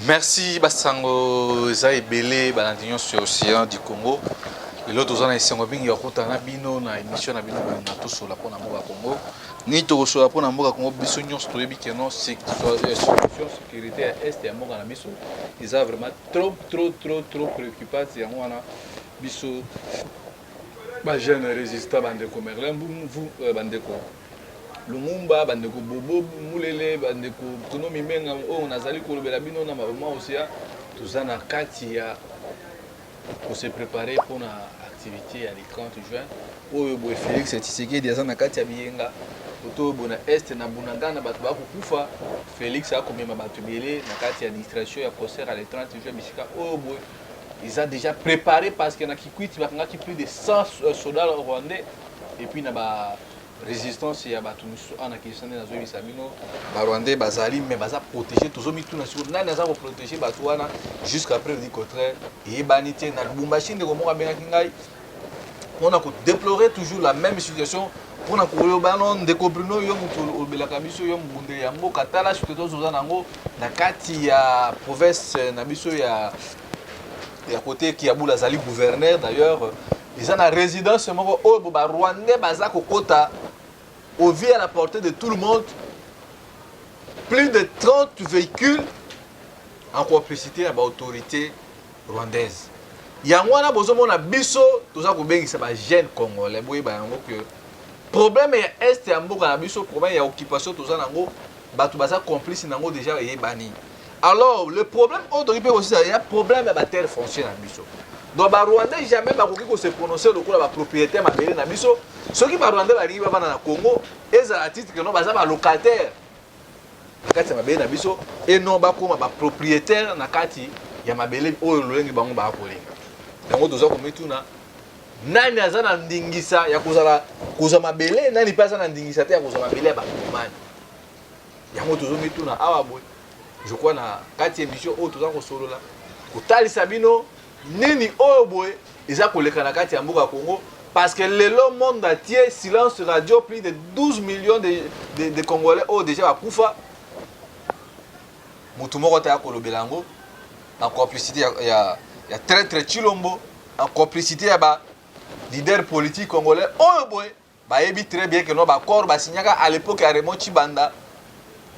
Merci basango eza ebele balandi nyonso ya Océan du Congo. Lelo toza na esengo mingi ya kokutana na bino na émission na bino bolinga tosola mpo na mboka Congo. Nini tokosola mpo na mboka Congo? Biso nyonso toyebi que non, situation sécurité ya est ya mboka na biso eza vraiment trop trop trop trop préoccupante. Yango wana biso ba jeune résistant, bandeko Merlin Mvu, bandeko Lumumba, bandeko Bobo Mulele, bandeko Bruno Mimenga oyo nazali kolobela bino na mama Océan, toza na kati ya kose préparer mpona activité ya le 30 juin oyo boye. Félix Tshisekedi aza na kati ya biyenga oto oyo boye na est na Bunagana, bato bakokufa. Félix akomema bato ebele na kati ya distraction ya concert ya le 30 juin. Bisika oyo boye eza déjà préparé parce que na Kikwiti bakangaki plus de 100 soldats rwandais et puis na ba résistance ya bato mosusu awa na Kinshasa. Nde nazoyebisa bino, Barwandais bazali, mais baza protégé. Tozomituna sikoyo nani aza koprotéger bato wana. Jusqu'à preuve du contraire, eyebani te. Na Lubumbashi, ndeko moko abengaki ngai mpona kodéplorer toujours la même situation, mpona koloba: "No, ndeko Bruno, yo moto olobelaka biso, yo mobundeli ya mboka, tala situation toza nango na kati ya province na biso ya côté Kiabula." Azali gouverneur d'ailleurs. Eza na résidence moko oyo bo Barwandais baza kokota au vu à la portée de tout le monde, plus de 30 véhicules en complicité ya baautorité rwandaise. Yango wana bozomona biso toza kobengisa bajeune congolais. Boyeba yango que problème ya est ya mboka na biso, problème ya occupation toza nango, bato baza complice nango déjà eyebani. Alors le problème oyo toki mpe kosisa ya problème ya baterre foncière na biso. Donc Barwandais jamais bakoki kose prononcer lokola bapropriétaire mabele na biso. Soki Barwandais balingi bavanda na Congo, ezala titre que non, baza balocataire na kati ya mabele na biso e non bakóma bapropriétaire na kati ya mabele oyo lolenge bango baya kolinga yango. Toza komituna nani aza na ndingisa ya kozala kozwa mabele, nani mpe aza na ndingisa te ya kozwa mabele ya Bakongomani. Yango tozomituna awa boye. Je crois na kati ya émission oyo toza kosolola, kotalisa bino nini oyo boye eza koleka na kati ya mboka ya Congo, parce que lelo monde entier silence radio. Plus de 12 millions de Congolais oyo déjà bakufa, motu moko te akolobela yango, en complicité ya traître Chilombo, en complicité ya ba leader politique congolais oyo boye bayebi très bien que no baaccord basignaka à l'époque ya Raymond Chibanda.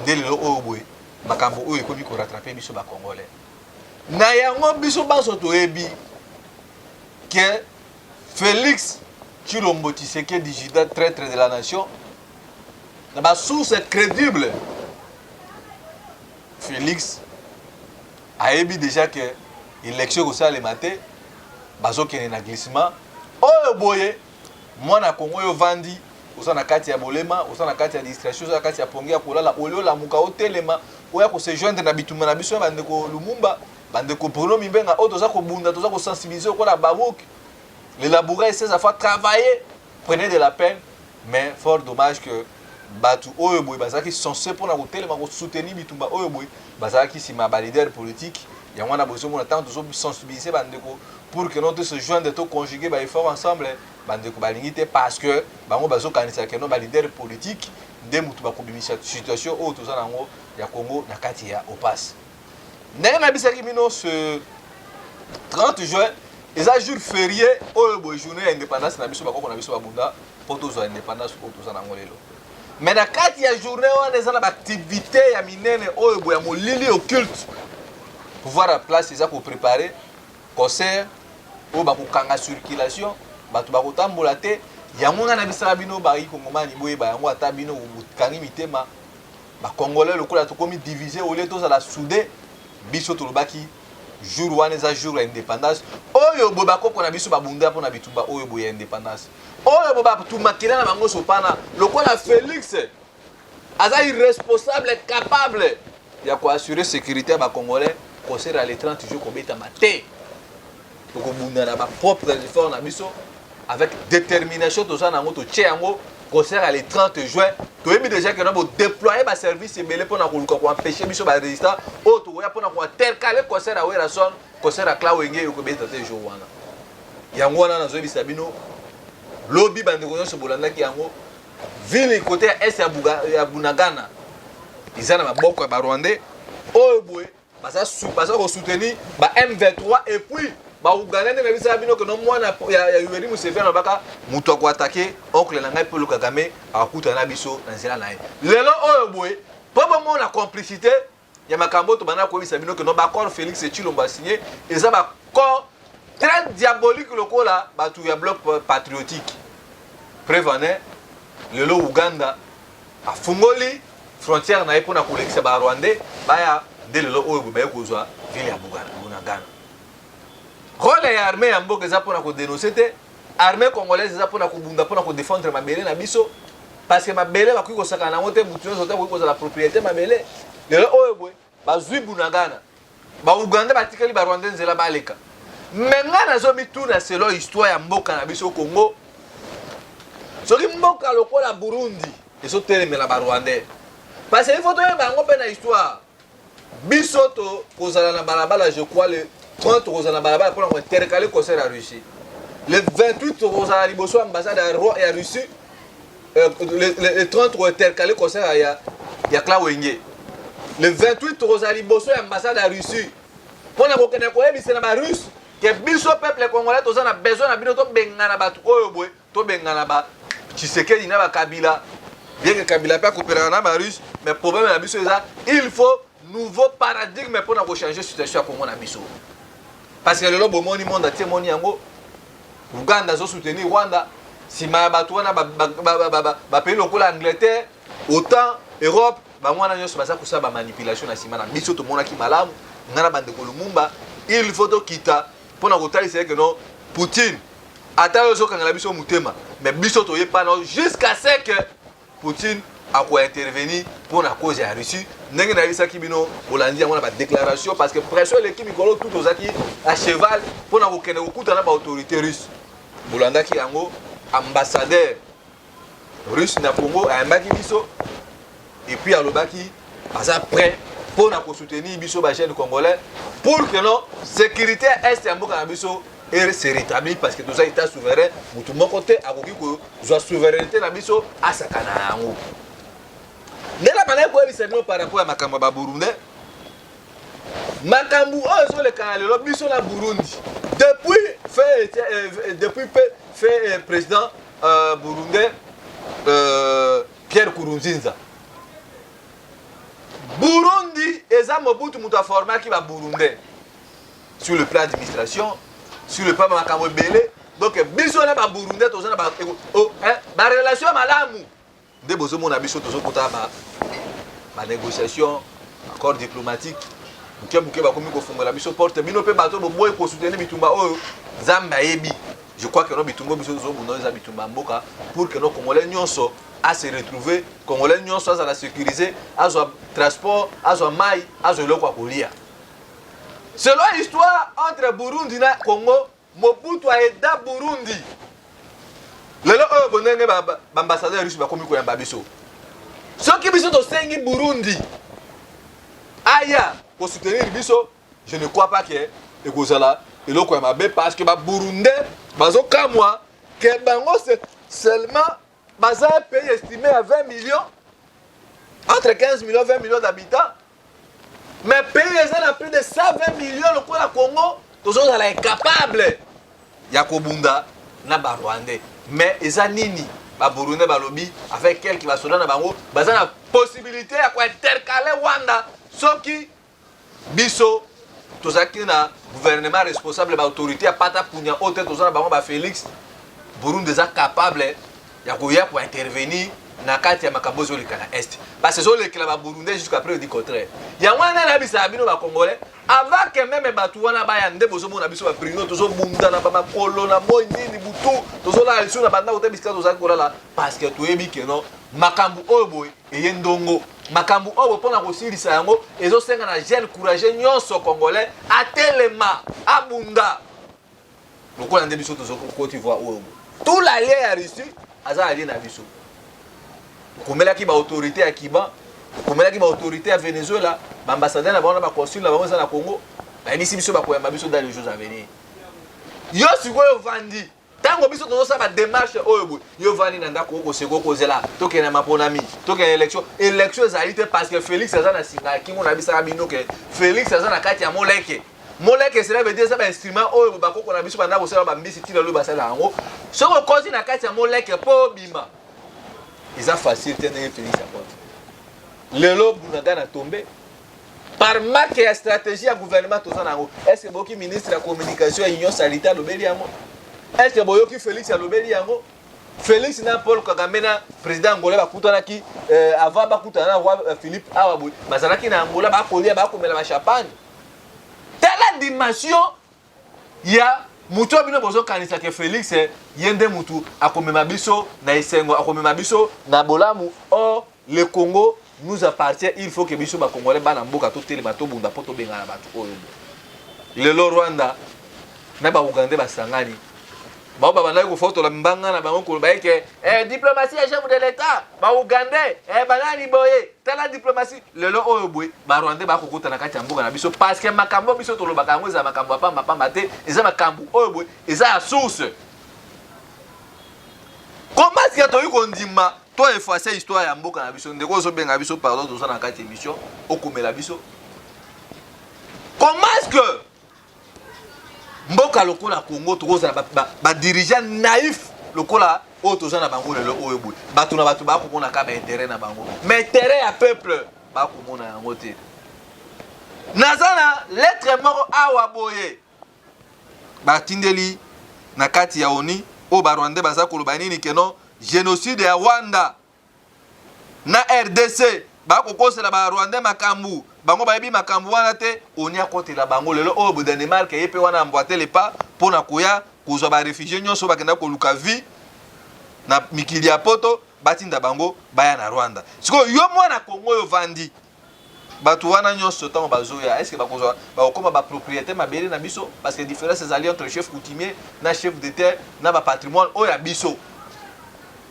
Nde lelo oyo boye makambo oyo ekomi korattraper biso Bacongolais. Na yango biso banso toyebi que Félix Chilombo Tshisekedi, Judas traître de la nation, na basource crédible, Félix ayebi déjà que élection ekosalema te, bazokende na glissement oyo boye. Mwana Kongo oyo ovandi, oza na kati ya bolema, oza na kati ya distraction, oza na kati ya pongi ya kolala, olie olamuka, otelema, oya kose joindre na bitumba na biso ya bandeko Lumumba, bandeko Bruno Mimbenga oyo toza kobunda, toza kosensibiliser lokola Baruch. Le laboureur ses enfants travailler, prenez de la peine. Mais fort dommage que bato oyo boye bazalaki censé mpona kotelema kosoutenir bitumba oyo boye bazalaki nsima ya baleader politique. Yango wana bozomona ntango tozosensibiliser bandeko pour que non to se joindre, to conjuguer baeffort ensemble, bandeko balingi te, parce que bango bazokanisa que non, baleader politique nde motu bakobimisa situation oyo toza nango ya Congo na kati ya impasse. Ndenge nayebisaki bino, ce 30 juin eza jour férié oyo boye, journée ya indépendance na biso. Bakoko na biso babunda mpo tozwa indépendance oyo toza nango lelo. Mais na kati ya journée wana eza na baactivité ya minene oyo boye ya molili occulte. Pouvoir ya place eza kopréparer concert oyo bakokanga circulation, bato bakotambola te. Yango ngai nabisaka bino baki Kongomani, boyeba yango. Ata bino bokangi mitema, Bacongolais lokola tokomi divisé au lieu tozala soudé. Biso tolobaki jour wana eza jour ya indépendance oyo boye bakoko na biso babunda mpona bitumba oyo boye ya indépendance oyo boye batumakila na bango sopana. Lokola Félix aza irresponsable, capable ya koassurer sécurité ya Bacongolais, concert ya le 30 jour kobetama te. Tokobunda na bapropre effort na biso avec détermination toza nango, totie yango. Concert ya le 30 juin, toyebi déjà que na bodéployer baservice ebele mpona koluka koempêcher biso barésistant oyo tokoya mpona kointercaler concert ya Werason, concert ya Clan Wenge ekobeta te jour wana. Yango wana nazoyebisa bino, lobi bandeko nyonso bolandaki yango, ville côté ya est ya Bunagana eza na maboko ya Barwandais oyo boye. Baza kosoutenir ba M23 et puis bauganda. Ndenge nayebisaka bino keno mwana ya Yoweri Museveni alobaka moto akoattaquer oncle na ngai Paul Kagame, akokutana na biso na nzela na ye. Lelo oyo boye, mpo bomona complicité ya makambo oyo tobanda koyebisa bino keno baaccord Félix Tshilombo asigné eza baaccord très diabolique lokola bato ya Bloc patriotique. Preuve en est, lelo Uganda afungoli frontière na ye mpona kolekisa Barwandais baya. Nde lelo oyo boye baye kozwa ville ya Bunagana. Rôle ya armée ya mboka eza mpona kodénoncer te. Armée congolaise eza mpona kobunda, mpona kodéfendre mabele na biso, parce que mabele bakoki kosakana yango te. Mutu nyonso te akoki kozala propriété mabele. Lelo oyo boye bazwi Bunagana, Bauganda batikali Barwandais nzela baleka. Me ngai nazomituna, selon histoire ya mboka na biso Congo, soki mboka lokola Burundi ezotelemela Barwandais, parce que il faut toyeba yango mpe na histoire, biso tokozala na balabala. Je crois le 30 tokozala na balabala mpona kointercaler concert ya Russie. Le 28 tokozala liboso ya ambassade ya Russie. Le 30 tokointercaler concert ya Clan Wenge. Le 28 tokozala liboso ya ambassade ya Russie mpona kokende koyebisa na Barusse ke biso peuple congolais toza na besoin na bino. Tobengana bato oyo boye, tobengana ba Tshisekedi na Bakabila, bien que Kabila mpe akopelaka na Barusse. Mais problème na biso eza, il faut nouveau paradigme mpona kochanger situation ya Congo na biso, parce que lelo bomoni monde atie moni yango, Uganda azosoutenir Rwanda. Nsima ya bato wana, bapays lokola Angleterre, OTAN, Europe, bango wana nyonso baza kosala bamanipulation na nsima na biso. Tomonaki malamu, ngai na bandeko Lumumba, il faut tokita mpona kotalisa eke no Poutine, ata oyo ozokangela biso motema, mais biso toyepa na jusqu'à ce que Poutine akointervenir mpona cause ya Russie. Ndenge nayebisaki bino, bolandi yango na badéclaration, parce que pression eleki mikolo tu, tozalaki à cheval mpona kokende kokutana na baautorité russe. Bolandaki yango, ambassadeur russe na Congo ayambaki biso et puis alobaki baza prêt mpona kosoutenir biso bajeune congolais pour que non sécurité est ya mboka na biso se rétablir, parce que toza état souverain. Motu moko te akoki kozwa souveraineté na biso asaka na yango. Ndenge bandaki koyebisa bino par rapport ya makambo ya Baburundais, makambo oyo ezoleka na lelo biso na Burundi, depuis fait président burundais Pierre Nkurunziza, Burundi eza Mobutu moto aformaki Baburundais sur le plan administration, sur le plan makambo ebele. Donc biso na Baburundais toza na barelation malamu. Nde bozomona biso tozokota banégociation, accord diplomatique moke moke, bakomi kofungola biso porte. Bino mpe bato boboyi kosoutenir bitumba oyo, Nzambe ayebi. Je crois que no bitumba biso tozobunda oyo eza bitumba ya mboka, pour que no Congolais nyonso ase retrouver, Congolais nyonso azala sécurisé, azwa transport, azwa mai, azwa eloko ya kolia. Selon histoire entre Burundi na Congo, Mobutu aida Burundi. Lelo oyo bondenge baambassadeur russe bakomi koyamba biso, soki biso tosengi Burundi aya kosoutenir biso, je ne crois pas que ekozala eloko ya mabe, parce que Baburundais bazokamwa ke bango seulement baza un pays estimé à 20 millions, entre 15 millions, 20 millions d'habitants, mais pays eza na plus de 120 millions lokola Congo, tozozala incapable ya kobunda na Barwandais. Mais eza nini? Baburundais balobi avec quelques basoda na bango baza na possibilité ya kointercaler Rwanda. Soki biso tozalaki na gouvernement responsable, baautorité ya pata punya oyo te, toza na bango bafélix, Burundi eza capable ya koya kointervenir na kati ya makambo ezoleka na est, parce ezolekela Baburundais jusqu'à preuve du contraire. Yango wana nayebisaka bino Bacongolais, avant que même bato wana baya, nde bozomona biso baprino tozobunda na bamakolo na moi nini butu, tozolala lisusu na bandako te bisika tozalaki kolala, parce que toyebi ke non, makambo oyo boye eye ndongo, makambo oyo boye mpona kosilisa yango ezosenga na jeune courageux nyonso congolais atelema, abunda lokola nde biso tozokoti voi oyo boye. Tout l'allié ya Russie aza allié na biso. Okomelaki baautorité ya Cuba, okomelaki baautorité ya Venezuela, baambassadeur na bango na baconsul na bango eza na Congo, bayebisi biso bakoyamba biso dans les jours à venir. Yo sikoyo ovandi. Ntango biso tozosala badémarche oyo boye, yo vandi na ndako, okoseka, okozela tokende maponami, tokende élection. Élection ezali te, parce que Félix aza na singa ya kingo. Nayebisaka bino ke Félix aza na kati ya moleke. Moleke, cela veut dire eza bainstrument oyo bakoko na biso banda kosala bambisi, ntina oyo basala yango. Soki okoti na kati ya moleke mpo obima, eza facile te. Ndenge Félix akoti lelo, Bunagana tombe par manque ya stratégie ya gouvernement toza na yango. Est ce que boyoki ministre ya communication ya Union Sacrée alobeli yango? Est ce que boyoki Félix alobeli yango? Félix na Paul Kagame na président angolais bakutanaki avant bakutana na roi Philippe awa boye, bazalaki na Angola, bakolia, bakomela bachampagne. Tala dimension ya motu oyo bino bozokanisaka. Félix ye nde mutu akomema biso na esengo, akomema biso na bolamu. Or le Congo nous appartient. Il faut que biso bacongolais, bana mboka, totelema, tobunda mpo tobengana bato oyo. Lelo Rwanda na baugandais basangani, bao babandaki kofotola mbanga na bango, koloba eke diplomatie ya chef de l'État, baugandais banani boye. Tala diplomatie lelo oyo boye, barwandais bakokota na kati ya mboka na biso, parce que makambo biso tolobaka yango eza makambo ya pambapamba te, eza makambo oyo boye eza ya source. Comment est-ce que toyi kondima to effacer histoire ya mboka na biso? Ndeko ozobenga biso, pardon, toza na kati émission, okomela biso. Comment est-ce que mboka lokola Congo tokozala badirigeant naïf lokola oyo toza na bango lelo oyo boye? Bato na bato bakomona kaka baintérêt na bango, mais intérêt ya peuple bakomona yango te. Naza na lettre moko awa boye batindeli na kati ya ONU, oyo barwandais baza koloba nini? Que non, génocide ya Rwanda na RDC, bakokosela barwandais makambo, bango bayebi makambo wana te. ONU akotela bango lelo oyo bo Danemark ye mpe wana emboîter pas mpo na koya kozwa baréfugiés nyonso bakenda koluka vie na mikili ya Poto, batinda bango baya na Rwanda. Sikoyo yo mwana Kongo oyo vandi, bato wana nyonso ntango bazoya, est ce que bakozwa, bakokóma bapropriété mabele na biso? Parce que différence ezali entre chef coutumier na chef de terre na bapatrimoine oyo ya biso.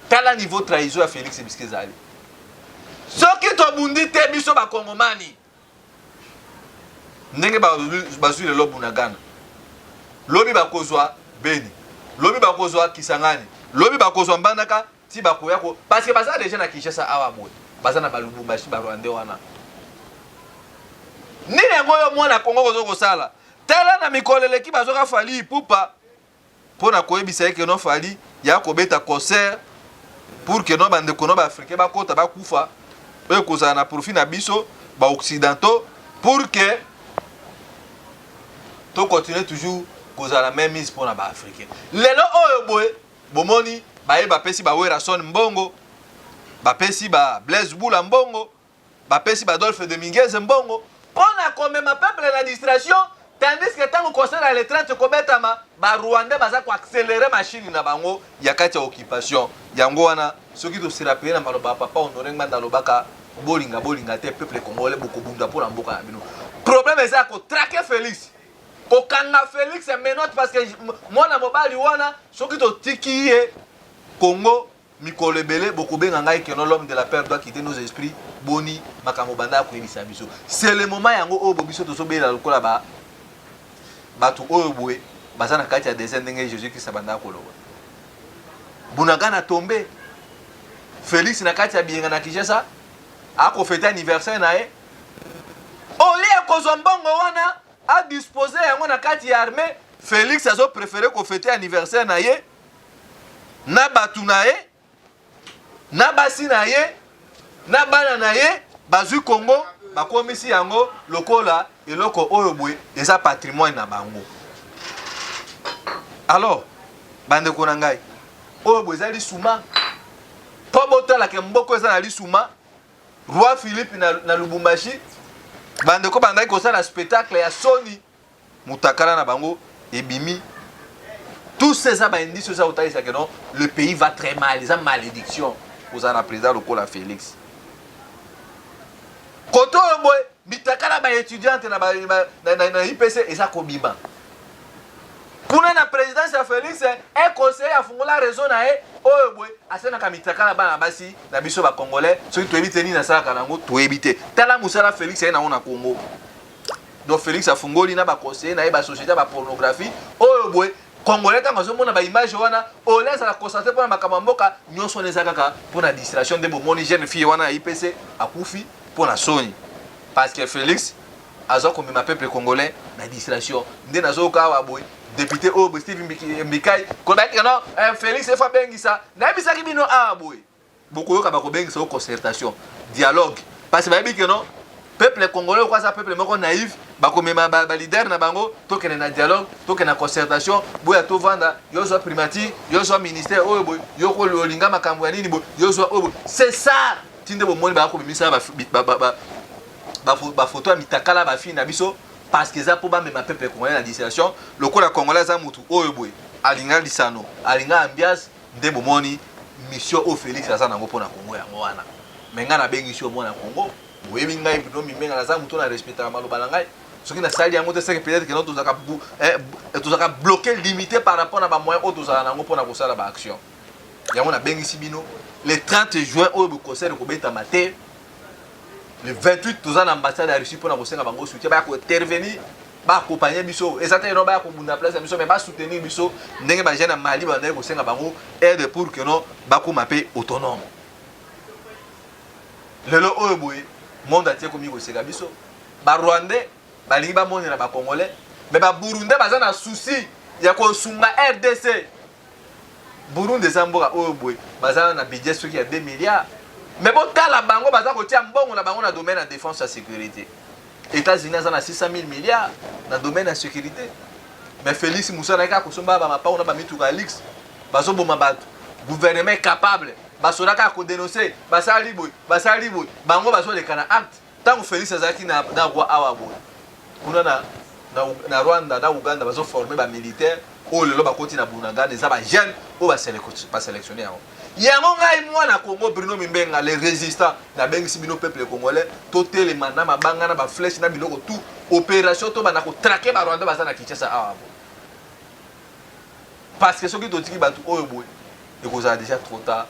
Tala niveau trahison ya Félix bisika ezali. Soki tobundi te, biso bakongomani, ndenge bazwi lelo Bunagana, lobi bakozwa Beni, lobi bakozwa Kisangani, lobi bakozwa Mbandaka, ti bakoya ko, parce que baza déjà na Kinshasa awa boye, baza na balubumbashi. Barwandais wana, nini yango oyo mwana Kongo kozo kosala? Tala na mikolo eleki, bazoka Fally Ipupa mpo na koyebisa ye que non, Fally ya kobeta concert pour que non, bandeko no baafricain bakota, bakufa, oyo ekozala na profit na biso baoccidentaux, pour que tocontinue toujours kozala même mise mpo na baafricain. Lelo oyo boye bomoni baye bapesi baWerrason mbongo, bapesi ba Blaise Bula mbongo, bapesi baAdolphe Dominguez mbongo mpo na komema peuple na distraction, tandis que ntango concert ya le 30 kobetama, barwandais baza koaccélérer machine na bango ya kati ya occupation. Yango wana, soki toserappeler na maloba ya papa Honoré Ngbanda, alobaka: bolinga bolinga te, peuple congolais, bokobunda mpo na mboka na bino. Problème eza ya kotraquer Félix, kokanga Félix menotte, parce que mwana mobali wana, soki totiki ye Congo mikolo ebele, bokobenga ngai que non, l'homme de la peur doit quitter nos esprits. Boni makambo banda ya koyebisa biso, c'est le moment yango oyo bo biso tozobelela lokola ba bato oyo boye baza na kati ya désert, ndenge Jésus Christ abandaka koloba. Bunagana tombe, Félix na kati ya biyenga na Kinshasa akofêter anniversaire na ye. Olie ya kozwa mbongo wana adispose yango na kati ya armée, Félix azopréférer kofêter anniversaire na ye na bato na ye, na basi na ye, na bana na ye. Bazwi Congo, bakomisi yango lokola eloko oyo boye eza patrimoine na bango. Alors bandeko na ngai, oyo boye eza lisuma mpo botalaka mboka eza na lisuma. Roi Philippe na Lubumbashi, bandeko bandaki kosala spectacle ya soni, mutakala na bango ebimi. Tout ça eza baindice eza kotalisa que non, le pays va très mal. Eza malédiction kozala na président lokola Félix. Kote oyo boye, mitakala baétudiante na IPC eza kobima kuna na présidence ya Félix. Un conseiller afungola réseau na ye oyo boye asalaka mitakala bana basi na biso bacongolais. Soki toyebi te nini asalaka nango, toyebi te. Tala mosala Félix aye nango na Congo. Donc Félix afungoli na baconseiller na ye basociété ya bapornographie oyo boye. Congolais ntango azomona baimage wana, ole azala concentré mpona makambo ya mboka nyonso wana, eza kaka mpona distraction. Nde bomoni jeune fille wana ya IPC akufi mpona soni, parce que Félix aza komema peuple congolais na distraction. Nde nazoyoka awa boye député oyo boye, Steve Mbikai, kolobaki no Félix efo abengisa. Nayebisaki bino awa boye, bokoyoka bakobengisa o concertation, dialogue, parce que bayebi ke non, peuple congolais oko aza peuple moko naïf. Bakomema baleader na bango, tokende na dialogue, tokende na concertation, boya tovanda, yo zwa primature, yo zwa ministère oyo boye, yo olinga makambo ya nini boye, yo zwa oyo boye. C'est ça ti nde bomoni baya kobimisa bafoto ya mitakala, bafille na biso, parce que eza mpo bamema peuple congolais na distraction. Lokola Congolais aza mutu oyo boye alinga lisano, alinga ambiance, nde bomoni mission oyo Félix aza nango mpo na Congo yango wana. Me ngai nabengisi yo, mwana Congo, boyebi ngai Bruno Mimbenga, naza motu na respectaka maloba na ngai. Soki nasali yango te, seke peut-être ke no tozalaka bloqué, limité par rapport na bamoyen oyo tozala nango mpona kosala baaction yango. Nabengisi bino le 30 juin oyo, boconcert ekobetama te. Le 28 toza na ambassade ya Russie mpona kosenga bango soutien, baya kointervenir, baaccompagne biso. Eza te no baya kobunda place ya biso, mais basoutenir biso ndenge bajeune ya Mali bandaki kosenga bango aide pour que no bakóma mpe autonome. Lelo oyo boye, monde atie komi koseka biso. Barwandais balingi bamonela bacongolais, mais baburundais baza na souci ya kosunga RDC. Burundi eza mboka oyo boye baza na budget soki ya 2 milliards, mais botala bango baza kotia mbongo na bango na domaine ya défense, ya sécurité. États-Unis aza na 600 000 milliards na domaine ya sécurité, mais Félix mosala ayaki kosomba bamapango na bamituka ya luxe. Bazoboma bato, gouvernement est capable, basoda kaka kodénonce, basali boye, basali boye, bango bazoleka na acte. Ntango Félix azalaki na roi awa boye, kuna na Rwanda, na Uganda, bazoforme bamilitaire oyo lelo bakoti na Bunagana, eza bajeune oyo basélectionne yango. Yango ngai mwana Congo, Bruno Mimbenga le résistant, nabengisi bino peuple congolais, totelema na mabanga, na baflèche, na biloko tout, opération, tobanda kotraquer barwanda baza na Kinshasa awa boye, parce que soki totiki bato oyo boye, ekozala déjà trop tard,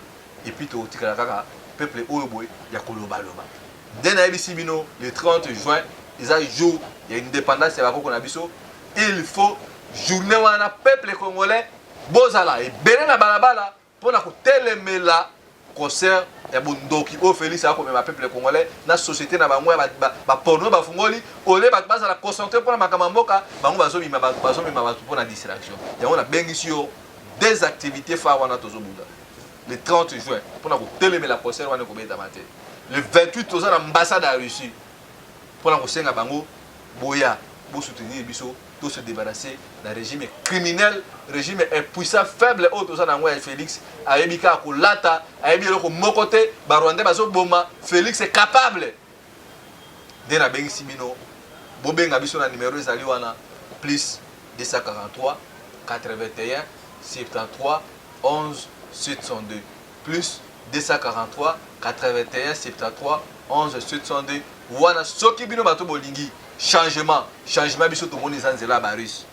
et puis tokotikala kaka peuple oyo boye ya kolobaloba. Nde nayebisi bino, le 30 juin eza jour ya indépendance ya bakoko na biso. Il faut journée wana, peuple congolais bozala ebele na balabala mpona kotelemela concert ya bondoki oyo Félix akomema peuple congolais na société na bango ya baporno. Bafungoli ole bato bazala concentré mpona makambo ya mboka, bango bazobima bato, bazomema bato mpona distraction. Yango nabengisi yo, des activités phare wana tozobunda le 30 juin mpona kotelemela concert wana ekobetama te. Le 28 toza na ambassade ya Russie mpona kosenga bango boya bosoutenir biso, to se débarrasser na régime criminel, régime impuissant, faible oyo toza na yango ya Félix. Ayebi kaka kolata, ayebi eloko moko te. Barwandais bazoboma, Félix est capable. Nde nabengisi bino, bobenga biso na numero ezali wana, plus 243 81 73 11 702, plus 243 81 73 11 702 wana. Soki bino bato bolingi changement, changement biso tomoni eza nzela ya barusse,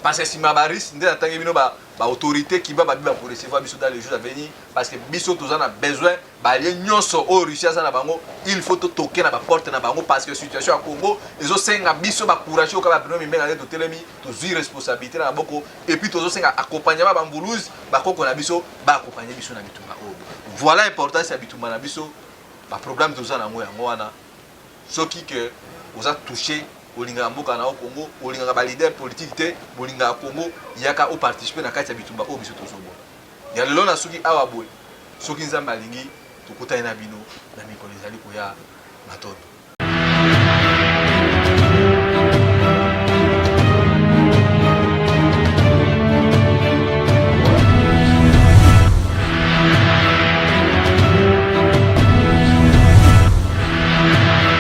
parce que nsima ya barusse nde natangi bino baautorité kiba babi bakorecevoir biso dans les jours à venir, parce que biso toza na besoin balie nyonso oyo Russie aza na bango. Il faut totoke na baporte na bango, parce que situation ya Congo ezosenga biso bacourage oyo kaka babino Mimbenga nde totelemi, tozwi responsabilité na maboko, et puis tozosenga accompagnement. Bambuluzi, bakoko na biso baaccompagne biso na bitumba oyo. Voilà importance ya bitumba na biso, baprogramme toza nango yango wana. Soki ke oza touché, olingaka mboka na yo Congo, olingaka baleader politique te, bolingaka Congo, yaka oparticipe na kati ya bitumba oyo biso tozomona ya lelo. Na soki awa boye, soki Nzambe alingi, tokutani na bino na mikolo ezali koya. Matondo.